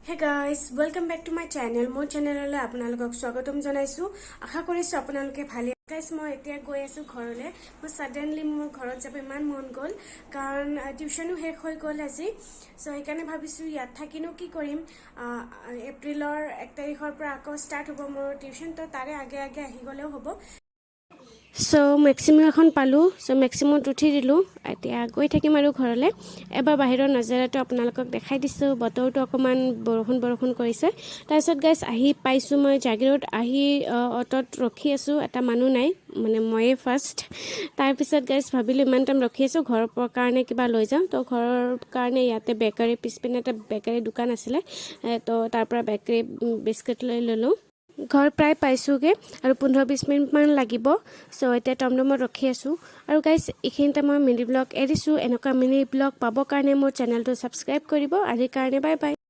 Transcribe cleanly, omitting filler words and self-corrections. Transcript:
Hey guys, welcome back to my channel. মোৰ চেনেললৈ আপোনালোকক স্বাগতম জনাইছোঁ। আশা কৰিছোঁ আপোনালোকে ভালে। গাইজ, মই এতিয়া গৈ আছোঁ ঘৰলৈ। মোৰ ছাডেনলি মোৰ ঘৰত যাব ইমান মন গ'ল, কাৰণ টিউশ্যনো শেষ হৈ গ'ল আজি। চ' সেইকাৰণে ভাবিছোঁ ইয়াত থাকিনো কি কৰিম। এপ্ৰিলৰ 1 তাৰিখৰ পৰা আকৌ ষ্টাৰ্ট হ'ব মোৰ টিউশ্যন, তো তাৰে আগে আগে আহি গ'লেও হ'ব। চ' মেক্সিমো এখন পালোঁ, চ' মেক্সিমোত উঠি দিলোঁ। এতিয়া গৈ থাকিম আৰু ঘৰলৈ। এবাৰ বাহিৰৰ নজাৰাটো আপোনালোকক দেখাই দিছোঁ। বতৰটো অকণমান বৰষুণ বৰষুণ কৰিছে। তাৰপিছত গাইজ, আহি পাইছোঁ মই জাগিৰোড। আহি অ'টত ৰখি আছোঁ, এটা মানুহ নাই, মানে ময়ে ফাৰ্ষ্ট। তাৰপিছত গাইজ, ভাবিলোঁ ইমান টাইম ৰখি আছোঁ, ঘৰৰ কাৰণে কিবা লৈ যাওঁ। তো ঘৰৰ কাৰণে ইয়াতে বেকাৰী, পিছপিনে এটা বেকাৰী দোকান আছিলে, তো তাৰ পৰা বেকাৰী বিস্কুট লৈ ল'লোঁ। ঘৰ প্ৰায় পাইছোঁগৈ আৰু 15-20 মিনিটমান লাগিব। চ' এতিয়া টমটমত ৰখি আছোঁ। আৰু গাইজ, এইখিনিতে মই মিনি ব্লগ এৰিছোঁ। এনেকুৱা মিনি ব্লগ পাবৰ কাৰণে মোৰ চেনেলটো ছাবস্ক্ৰাইব কৰিব। আজিৰ কাৰণে বাই বাই।